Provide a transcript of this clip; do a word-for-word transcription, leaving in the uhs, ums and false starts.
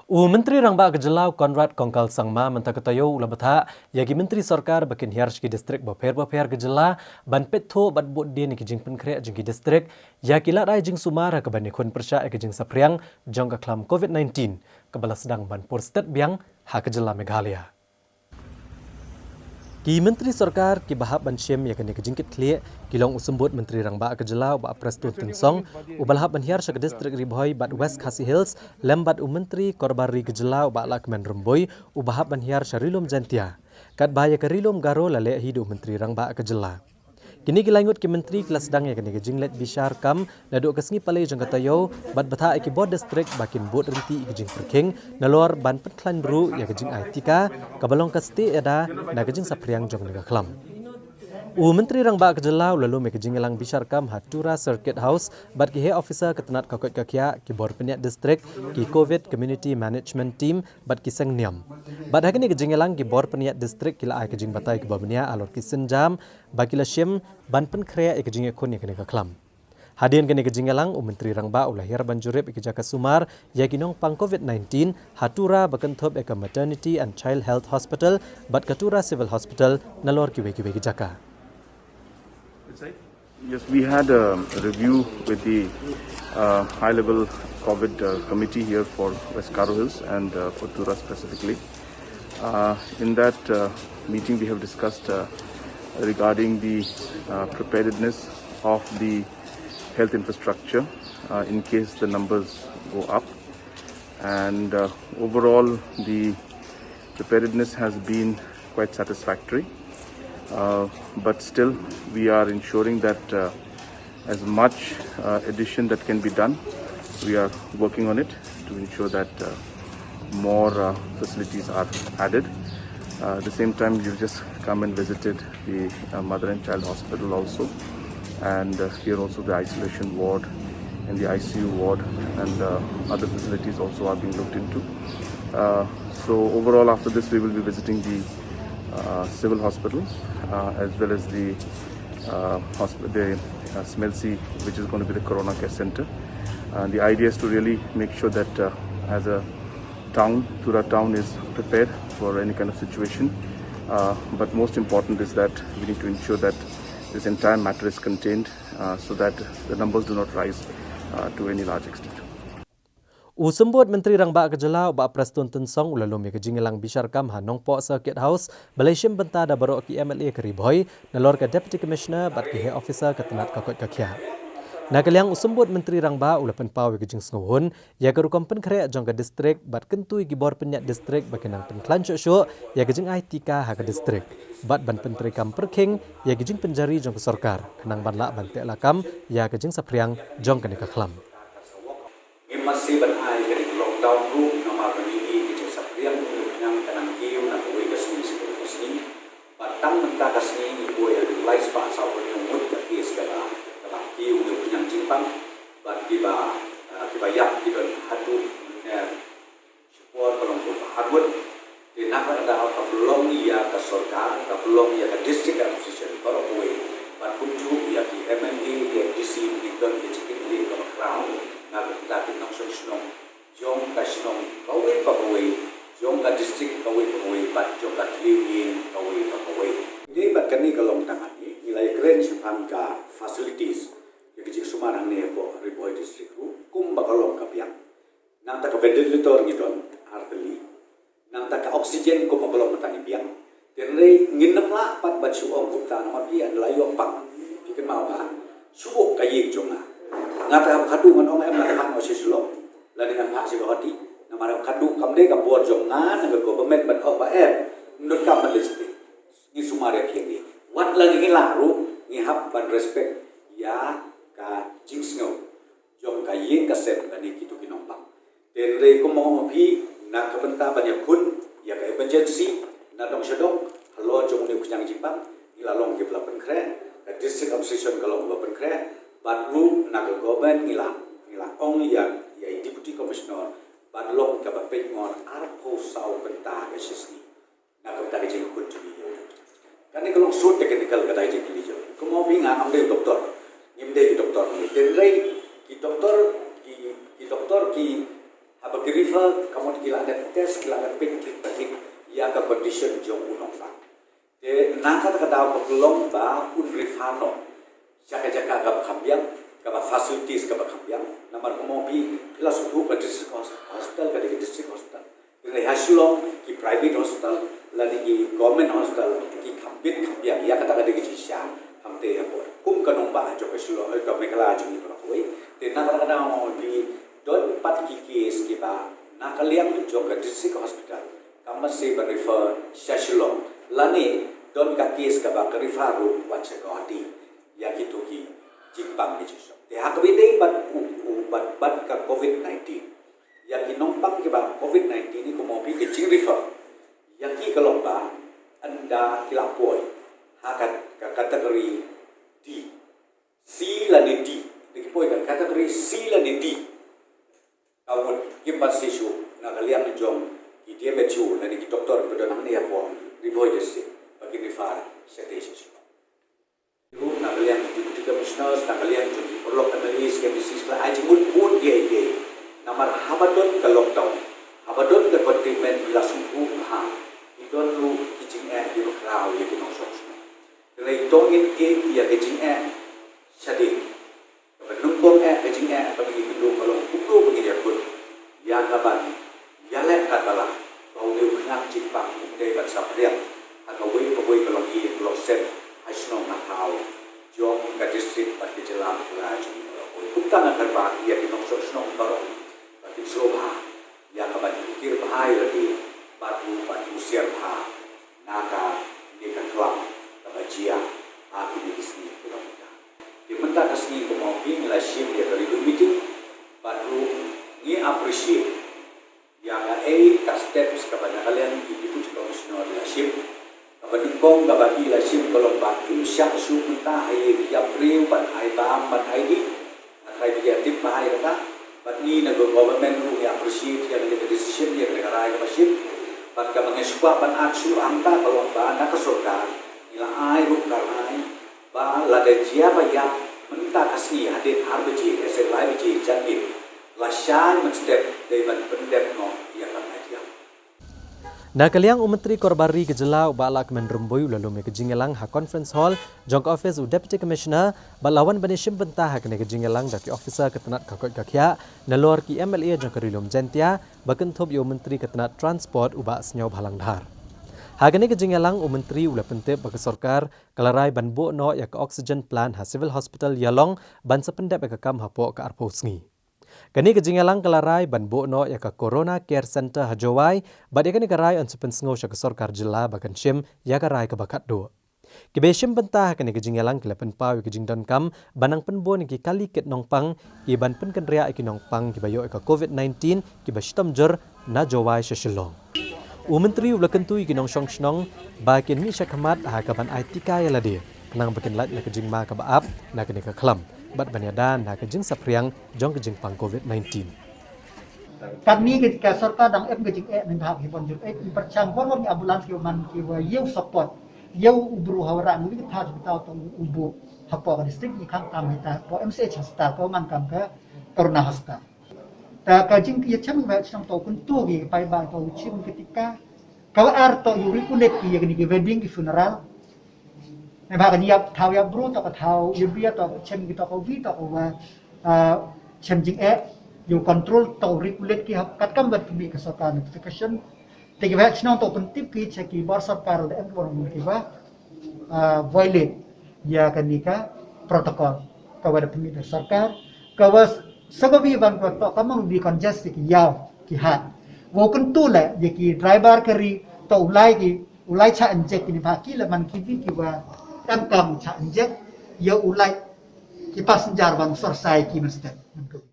U Myntri Rangbah ka Jylla u Conrad Kongkal Sangma mynta ka taïew u la bthah ïa ki Myntri Sorkar ba kin hiar sha ki distrik bapher bapher ka jylla ban peit thuh bad bud dien ïa ki jingpynkhreh jong ki distrik ïa ki lad ai jingsumar ha kaban ïakhun pyrshah ïa ka jingsaphriang jong ka khlam covid nineteen kaba la sdang ban pur stet biang ha ka jylla Meghalaya. Ki Myntri Sorkar kiba hap ban shim ïa kane ka jingkitkhlieh ki long u Symbud Myntri Rangbah ka Jylla u Bah Prestone Tynsong uba la hap ban hiar sha ka distrik Ri Bhoi bad West Khasi Hills lem bad u Myntri Korbar Ri ka Jylla u Bah Lahkmen Rymbui uba hap ban hiar sha Ri Lum Jaintia. Katba ïa ka Ri Lum Garo la leh hi da u Myntri Rangbah ka Jylla. Kine ki laingut ki Myntri ki la sdang ïa kane ka jingleit bishar kam naduh ka sngi Palei jong ka taïew bad bthah ïa ki bor distrik ba kin bud ryntih ïa ka jingpyrkhing nalor ban pynkhlaiñ bru ïa ka jingai tika kaba long ka stieh ïada na ka jingsaphriang jong kane ka khlam. U Myntri Rangbah ka Jylla u la lum ïa ka jingïalang bishar kam ha Tura Circuit House bad ki heh officer ka tnat ka koit ka khiah, ki bor pynïaid distrik, ki covid community management team bad ki seng niam. Bad ha kane ka jingïalang ki bor pynïaid distrik ki la ai ka jingbatai kaba bniah halor ki sienjam ba ki la shim ban pynkhreh ïa ka jingïakhun ïa kane ka khlam. Hadien kane ka jingïalang u Myntri Rangbah u la hiar ban jurip ïa ki jaka sumar ïa ki nongpang covid nineteen ha Tura ba kynthup ïa ka Maternity and Child Health Hospital bad ka Tura Civil Hospital nalor kiwei kiwei ki jaka. Yes, we had a review with the uh, high level COVID uh, committee here for West Garo Hills and uh, for Tura specifically. Uh, in that uh, meeting, we have discussed uh, regarding the uh, preparedness of the health infrastructure uh, in case the numbers go up. And uh, overall, the preparedness has been quite satisfactory. Uh, but still, we are ensuring that uh, as much uh, addition that can be done, we are working on it to ensure that uh, more uh, facilities are added. Uh, at the same time, you've just come and visited the uh, Mother and Child Hospital also, and uh, here also the isolation ward and the I C U ward and uh, other facilities also are being looked into. Uh, so overall, after this, we will be visiting the uh, civil hospital uh, as well as the uh, hosp- the uh, Smelsi, which is going to be the Corona Care Center. And the idea is to really make sure that uh, as a town, Tura town is prepared for any kind of situation. Uh, but most important is that we need to ensure that this entire matter is contained uh, so that the numbers do not rise uh, to any large extent. U Symbud Myntri Rangbah ka Jylla u Bah Prestone Tynsong u la lum ïa ka jingïalang bishar kam ha Nongpoh Circuit House ba la shim bynta da baroh ki M L A ka Ri Bhoi nalor ka Deputy Commissioner bad ki heh officer ka tnat ka koit ka khiah. Na ka liang u Symbud Myntri Rangbah u la pynpaw ïa ka jingsngewhun ïa ka rukom pynkhreh jong ka distrik bad kyntu ïa ki bor pynïaid distrik ba kin nang pynkhlaiñ shuh shuh ïa ka jingai tika ha ka distrik bad ban pyntreikam pyrkhing ïa ka jingpynjari jong ka sorkar khnang ban lah ban teh lakam ïa ka jingsaphriang jong kane ka khlam. Ngim masi ban ai ka dei ka lockdown ruh namar ba ngi i ka jingsaphriang u pynïang ka nang kiew na kawei ka sngi sha kawei ka sngi. Bad tang mynta ka sngi ngi buh ïa ka lai spah saw phew hynñiew ngut ka case kaba kaba kiew u pynïang jingpang bad kiba kiba ïap kiba haduh ne shipor ka long kumba arngut. Te na ka daw ka pynlong ïa ka sorkar, ka pynlong ïa ka district administration baroh kawei bad kumjuh ïa ki M N A, ki M D C ki don ki jingkitkhlieh kaba khraw na ka bynta ki nongshong shnong jong ka shnong kawei pa kawei, jong ka district kawei pa kawei bad jong ka tliw ïing kawei pa kawei. Dei bad kane ka long tang hangne ngi la ïakren shaphang ka facilities ïa ka jingsumar hangne hapoh Ri Bhoi District ruh kumba ka long ka biang. Nangta ka ventilator ngi don ar tylli. Nangta ka oxygen kumba ka long mynta ngi biang. Hynrei ngin ym lah pat ban shu ong kumta namar phi ïa la ïoh pang. Phi kynmaw ba shu ka ïing jong nga. Nga te haba khadduh ngan ong em nga te phah noh sha Shillong lane ngan phah sha Guwahati. Namar haba khadduh kam dei ka bor jong nga ne ka government ban ong ba em. Ym donkam ban leit shatei. Ngi sumar ïa phi hangne. Wat la ngi lah ruh ngi hap ban respect ïa ka jingsngew jong ka ïing ka sem lane kito ki nongpang. Te hynrei kumba ong phi na ka bynta ban ïakhun ïa ka emergency na dong sha dong halor jong une u khñiang jingpang ngi la long kiba la pynkhreh, ka district administration ka long kaba pynkhreh bad ruh na ka government ngi la ngi la ong ïa ïa i deputy commissioner ban long kaba peit ngor arphew saw kynta ha ka shi sngi. Na ka bynta ka jingkut jong ngi ïa u. Kane ka long sut technical ka dei jingkylli jong ngi. Kumba phi nga ngam dei u doktor. Ngim dei ki doktor ngi. Hynrei ki doktor ki ki doktor ki Haba ki refer, ka mut ki la dep test, ki la dep peit, ki la peit ïa ka condition jong u nongpang. Te na kata ka daw ka long ba un refer noh sha ka jaka kaba kham biang, kaba facilities kaba kham biang. Namar kumno phi, phi la sngewthuh ka district hos-, hospital ka dei ka district hospital. Te ha Shillong ki private hospital lane ki government hospital ki kham bit kham biang, ïa kata ka dei ka jingshisha. Khamtam hapoh kum ka nongbah jong ka Shillong, eh, ka Meghalaya jong ngi baroh kawei. Te na kata ka daw phi don pat ki case kiba na ka liang jong ka district hospital kam mynsiem ban refer sha Shillong, lane don ka case kaba ka refer ruh wat sha Guwahati. Ïa kito ki jingpang ki jingsuk. Te ha kaba ïadei bad u, u, bad, bad ka covid nineteen, ïa ki nongpang kiba covid nineteen, kumno phi, ka jingrefer ïa ki ka long ba ynda ki la poi ha ka, ka category D, C lane D. Ynda ki poi ka category C lane D, ka mut kim pat shisha na ka liang jong ki D M H O lane ki doktor ba don hangne hapoh Ri Bhoi District ba kin refer shatei sha Shillong. Ruh na ka liang ki Deputy Commissioners, na ka liang jong ki paralok M L As, ki M D Cs, ki la ai jingmut bun kiei kiei. Namar haba don ka lockdown, haba don ka containment, ngi la sngewthuh bha, ki don ruh ki jingeh kiba khraw ïa ki nongshong shnong. Te hynrei to ngin ïeh ïa ka jingeh shadien. Kaba nyngkong eh, ka jingeh kaba ngi kynduh ka long kumno ba ngin ïakut ïa kaban ïaleh katba lah ba une u khynnah jingpang un dei ban saphriang ha kawei pa kawei ka longïing ka longsem ha shnong ha thaw jong ka district bad ka jylla Meghalaya jong ngi baroh kawei. Kumta nga kyrpad ïa ki nongshong shnong baroh ba kin sngewbha ïa kaban kyrkieh bha ïa lade bad ruh ban husiar bha na kane ka klam kaba jia ha kine ki sngi kiba mynta. Te mynta ka sngi kumno phi, ngi la shim ïa ka review meeting bad ruh ngi appreciate ïa kaei ka steps kaba na ka liang ki Deputy Commissioner la shim. Kaba nyngkong kaba i la shim ka long ba im shah shuh mynta ha ïing ïap briew ban ai bam ban ai dih. Nga tharai phi ïa tip bha ïa kata. Bad ngi na ka government ruh ngi appreciate ïa kane ka decision, ïa kane ka rai kaba shim. Bad kaba ngi shu kwah ban add shuh hangta ka long ba na ka sorkar ngi la ai ruh ka rai ba lada jia ba ïap mynta ka sngi hadien ar baje, lehse lai baje janmiet, lashai mynstep dei ban pyndep noh ïa ka ngat ïap. Na ka liang u Myntri Korbar Ri ka jylla u Bah Lahkmen Rymbui u la lum ïa ka jingïalang ha Conference Hall jong ka office u Deputy Commissioner bad la wan ban ïashim bynta ha kane ka jingïalang da ki officer ka tnat ka koit ka khiah nalor ki M L A jong ka Ri Lum Jaiñtia ba kynthup ïa u Myntri ka tnat Transport u Bah Sniawbhalang Dhar. Ha kane ka jingïalang u Myntri u la pyntip ba ka sorkar ka la rai ban buh noh ïa ka oxygen plant ha Civil Hospital Ïalong ban sa pyndep ïa ka kam hapoh ka arphew sngi. Kane ka jingïalang ka la rai ban buh noh ïa ka Corona Care Center ha Jowai bad ïa kane ka rai yn sa pynsngew sha ka sorkar jylla ba kan shim ïa ka rai kaba khatduh. Kiba ïashim bynta ha kane ka jingïalang ki la pynpaw ïa ka jingdonkam ban nang pynbun ïa ki kali kit nongpang kiban pynkynriah ïa ki nongpang kiba ïoh ïa ka covid nineteen kiba shitom jur na Jowai sha Shillong. U Myntri u la kyntu ïa ki nongshong shnong ba kin mih shakhmat ha kaban ai tika ïa lade khnang ba kin lait na ka jingma kaba ap na kane ka khlam bad ban ïada na ka jingsaphriang jong ka jingpang covid nineteen. Katni ka, ka sorkar dang em ka jingeh, neibhah ki ban jur eh, ki pyrshang bor bor ki ambulance, ki man ki wa ïew support, ïew u bru ha u rah ngi ka thaw hospital, to u buh hapoh ka district, ngi khang kam hita hapoh M C H hospital, ka man kam ka Corona hospital. Ta ka jingïachem ba shnong to kyntu ki paidbah to u shim ki tika. Ka ba ar to u regulate ki ïa kine ki wedding, ki funeral. Neibhah ka ïap, thaw ïap bru to, ka thaw ïa bia to, shem ki to ka wi to ka wa, ah, shem jingeh, ïa u control to, regulate ki hap katkam ba tbit ka sorkar notification. Te ki ba shnong to pyntip ki sha ki bor sorkar da em ki bor ki ba, ah, violate ïa kane ka protocol ka wa da permit da sorkar, ka wa sa ka wi ban ka to ka mang di congest ki ïaw ki hat. Wa kyntu leh ïa ki driver kari to u lai ki, u lai cha inject, kine ba ki la man ki wi ki wa em kam cha inject, ïa u lai ki passenger ban sorsai ki mynstep.